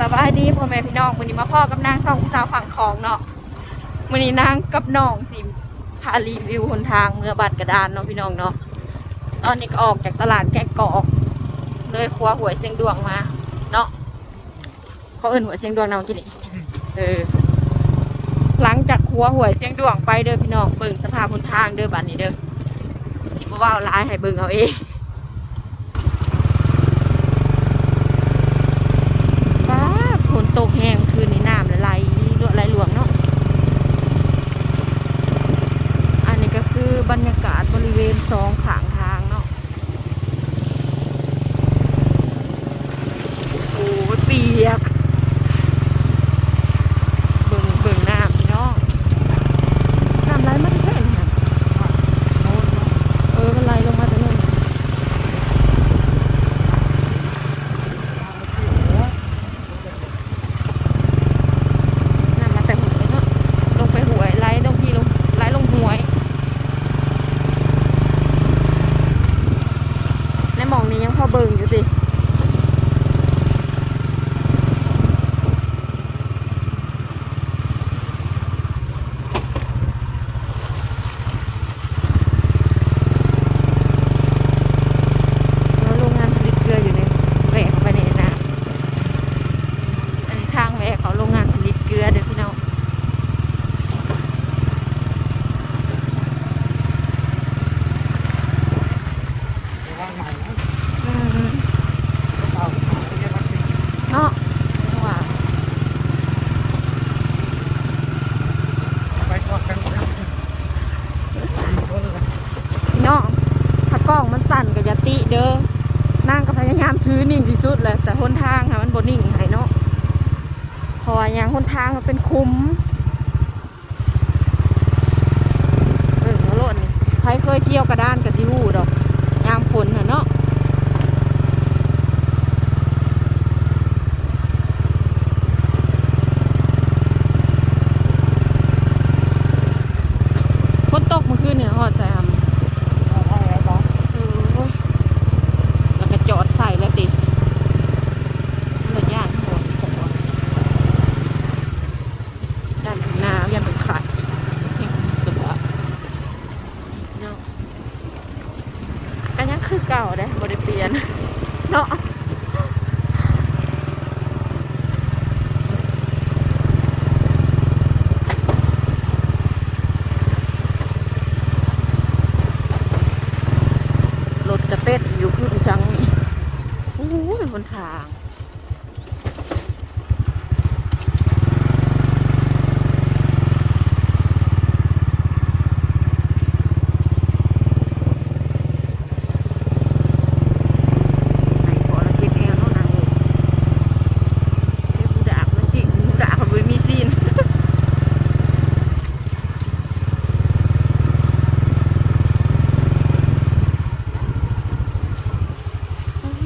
ສະບາຍດີພໍ່ແມ່ພີ່ນ້ອງ, ມື້ນີ້ມາພໍ້ກັບນາງຊ່ອງຜູ້ສາວຝັ່ງຂອງເນາະ. ມື້ນີ້ນາງກັບນ້ອງຊິພາຣີວິວຫົນທາງເມືອບ້ານກະດານເນາະພີ່ນ້ອງເນາະ. ຕອນນີ້ກໍອອກຈາກຕະຫຼາດແກ້ງກອກ ເລີຍຂົວຫ້ວຍຊຽງດວງມາເນາະ. ເຂົາເອີ້ນຫ້ວຍຊຽງດວງນຳກິນນີ້. ເອີ ຫຼັງຈາກຂົວຫ້ວຍຊຽງດວງໄປເດີພີ່ນ້ອງ, ເບິ່ງສະພາບຫົນທາງເດີບາດນີ້ເດີ. ຊິບໍ່ເວົ້າຫຼາຍ ໃຫ້ເບິ່ງເອົາເອງ. ຟ້າ ຝົນຕົກແຮງ ຄືນນີ້ນ້ຳໄຫຼຫຼວງເນາະ. ອັນນີ້ກໍຄືບັນຍາກາດບໍລິເວນສອງຂ້າງທາງເນາະ. ໂອ້ຍ ປຽກ. ເບິ່ງ ເບິ່ງນ້ຳພີ່ນ້ອງ, ນ້ຳໄຫຼມາແຕ່ໃສນີ້ນະ? ເອີ ມັນໄຫຼລົງມາແຕ່ໂນ້ນ. ນ້ຳມາແຕ່ຫ້ວຍເນາະ, ລົງໄປຫ້ວຍ ໄຫຼລົງພີ້ ລົງ ໄຫຼລົງຫ້ວຍ. ໃນໝ່ອງນີ້ຍັງພໍເບິ່ງຢູ່ຕິ. ໂຮງງານຜະລິດເກືອຢູ່ນີ້ ແວະເຂົ້າໄປໃນນະ. ອັນນີ້ທາງແວະເຂົ້າໂຮງງານຜະລິດເກືອເດີພີ່ນ້ອງ. ເນາະ ເນາະ ຖ້າກ້ອງມັນສັ່ນກໍຢ່າຕິເດີ. ນາງກໍພະຍາຍາມຖືນິ່ງທີ່ສຸດແຫຼະ ແຕ່ຫົນທາງຫາມັນບໍ່ນິ່ງໃຫ້ເນາະ, ເພາະວ່າຫຍັງ ຫົນທາງມັນເປັນຂຸມ. ເບິ່ງເອົາໂລດນີ້ ໃຜເຄີຍທ່ຽວກະດານກໍຊິຮູ້ດອກ ຍາມຝົນຫັ້ນເນາະ. ຝົນຕົກມື້ຄືນນີ້ຮອດໃສຫຳ? ຮອດແລ້ວບໍ? ເອີ ແລ້ວກໍຈອດໃສ່ແລ້ວຕິ? ມັນຢ້ານຝົນຕົກ. ຢ້ານເພິ່ນໜາວ ຢ້ານເພິ່ນໄຂ້ ເພິ່ນວ່າເນາະ. ກໍຍັງຄືເກົ່າເດ້ ບໍ່ໄດ້ປ່ຽນເນາະ. ລົດກະເຕັດຢູ່ຄືອີ່ຫຍັງນີ້. ໂອ້ຍ ຫົນທາງ ໃຫ້ພໍລະເຈັບແອວເນາະນາງເອີຍ. ເຈັບຫູດາກມັນຊິ ຫູດາກມັນບໍ່ມີຊີ້ນ.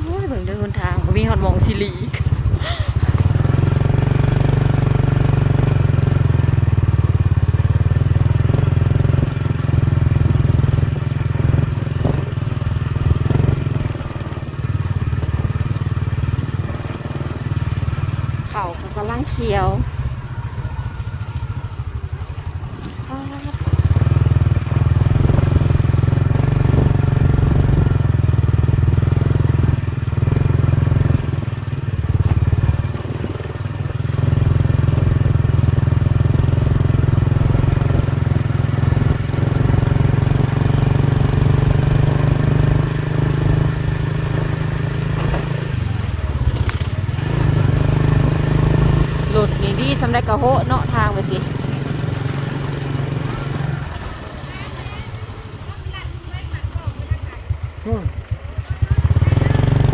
ໂອ້ຍ ເບິ່ງເດີຫົນທາງ ບໍ່ມີຮອດໝ່ອງຊິຫຼີກ. ເຂົ້າກໍກຳລັງຂຽວ. ລົດນີ້ດີສ່ຳໃດກໍໂຫະເນາະ ທາງໄປຊິ. ອືມ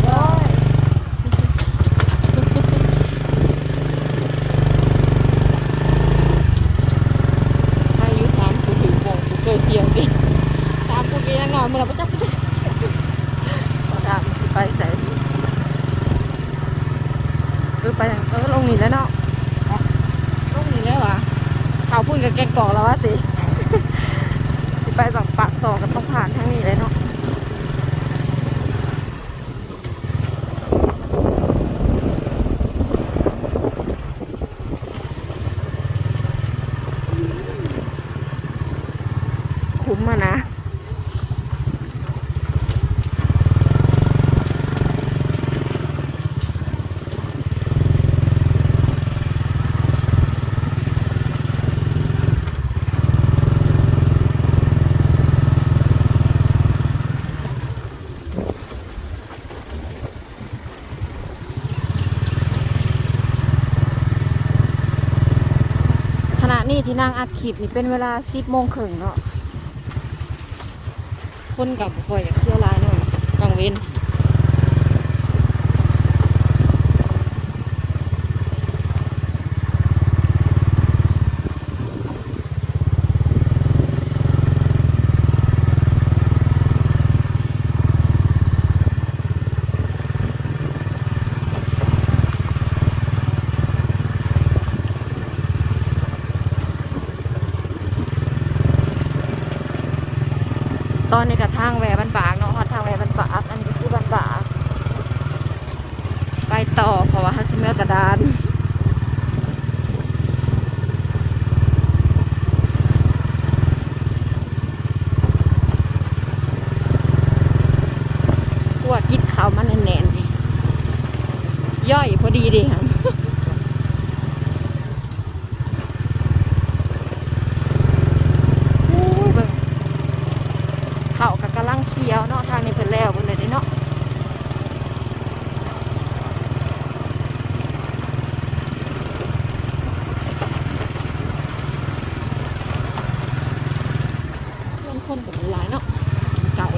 ໂອ້ຍ ໃຫ້ຢູ່ຖາມຜູ້ຖືກຂອງ ຜູ້ເຄີຍທ່ຽວຕິ ຖາມຜູ້ເຄີຍງາມ ມື້ລະບໍ່ຈັກ ບໍ່ຖາມຊິໄປໃສ. ເອີ ໄປທາງ ເອີ ລົງນີ້ແຫຼະເນາະ ລົງນີ້ແຫຼະຫວາ ເຂົ້າພຸ້ນກໍແກ້ງກອກແລ້ວຫວາຕິ ຊິໄປປາກຊ່ອງກໍຕ້ອງຜ່ານທາງນີ້ແຫຼະເນາະ. ນີ້ທີ່ນາງອັດຄລິບນີ້ເປັນເວລາສິບໂມງເຄິ່ງເນາະ ຄົນກໍບໍ່ຄ່ອຍຢາກທ່ຽວຫຼາຍເນາະກາງເວັນ. ຕອນນີ້ກໍທາງແວ່ບ້ານປາກເນາະ ຮອດທາງແວ່ບ້ານປາກ ອັນນີ້ກໍຄືບ້ານປາກ ໄປຕໍ່ ເພາະວ່າເຮົາຊິເມືອກະດານ. ກວດກິນເຂົ້າມາແໜ້ນໆ ນີ້ ຍ່ອຍພໍດີເດ້ຫັ້ນ. ໂອ້ຍ ເບິ່ງ ເຂົ້າກໍກຳລັງຂຽວເນາະ ທາງນີ້ເພິ່ນແລ້ວເບິດແລ້ວເດ້ເນາະ. ຄົນ ຄົນກໍບໍ່ຫຼາຍເນາະ ເກົ່າ.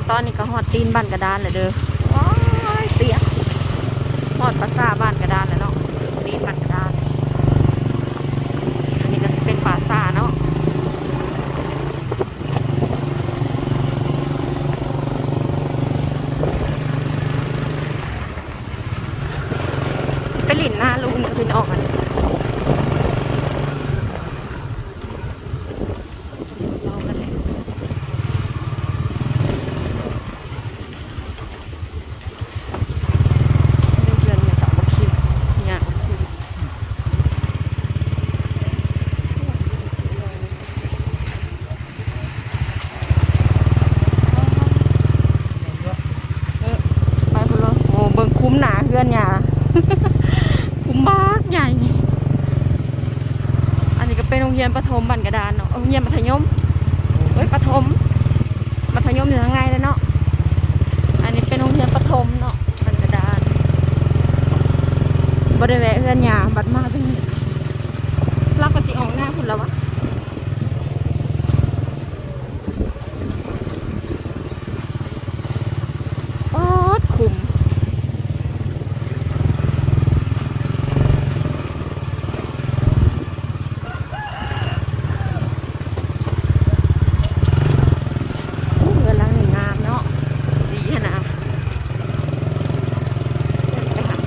ຕອນນີ້ກໍຮອດຕີນບ້ານກະດານແລ້ວເດີ. ໂອ້ຍ ປຽກ. ຮອດປາສາດບ້ານກະດານແລ້ວເນາະ, ຕີນບ້ານກະດານ. ອັນນີ້ກໍຊິເປັນປາສາດເນາະ. ຊິໄປຫຼິ້ນນາລຸງເດີພີ່ນ້ອງ. ອັນນີ້ ເອີ ໄປພຸ້ນເລີຍ. ໂອ້ ເບິ່ງຄຸ້ມໜ້າເຮືອນຫຍ້າ ຄຸ້ມບັກໃຫຍ່. ອັນນີ້ກໍເປັນໂຮງຮຽນປະຖົມບ້ານກະດານເນາະ, ໂຮງຮຽນມັດທະຍົມ ເອີຍ ປະຖົມ ມັດທະຍົມຢູ່ທາງໃນເດ້ເນາະ. ອັນນີ້ເປັນໂຮງຮຽນປະຖົມເນາະ ບ້ານກະດານ. ບໍ່ໄດ້ແວະເຮືອນຫຍ້າ ບັດມາຈັ່ງ ລາວກໍຊິອອກໜ້າພຸ້ນລະວະ. ປາດ ຄຸ້ມ. ໂອ້ ເຮືອນຫຼັງນີ້ງາມເນາະ ສີຫັ້ນນະ. ໄປຫາ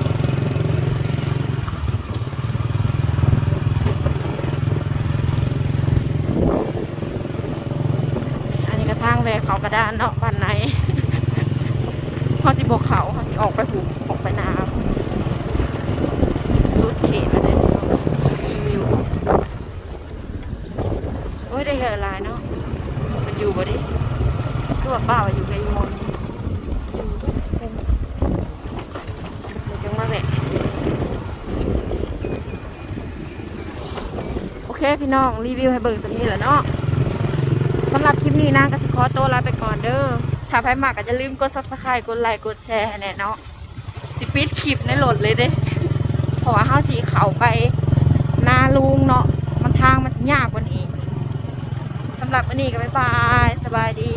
ອັນນີ້ກໍທາງແວ່ເຂົ້າກະດານເນາະ ບ້ານໃນ. ເຮົາຊິບໍ່ເຂົ້າ ເຮົາຊິອອກໄປພຸ້ນ ອອກໄປນາ ສຸດເຂດແລ້ວເດ້. ອີວິວ ໂອ້ຍ ໄດ້ເຮືອນຫຼາຍເນາະ. ມັນຢູ່ບໍ່ເດ້? ຄືວ່າປ້າວ່າຢູ່ໄກຢູ່ໝ່ອງ ເດີຈັ່ງມາແວະ. ໂອເຄພີ່ນ້ອງ ຣີວິວໃຫ້ເບິ່ງສ່ຳນີ້ແຫຼະເນາະ. ສຳລັບຄລິບນີ້ນາງກໍຊິຂໍຕົວລາໄປກ່ອນເດີ. ຖ້າໃຜມັກກໍຢ່າລືມກົດ Subscribe ກົດໄລ ກົດແຊໃຫ້ແດ່ເນາະ. ຊິປິດຄລິບໃນລົດເລີຍເດ້ ເພາະວ່າເຮົາຊິເຂົ້າໄປນາລຸງເນາະ ມັນ ທາງມັນຊິຍາກກວ່ານີ້. ສຳລັບມື້ນີ້ກໍບາຍບາຍ ສະບາຍດີ.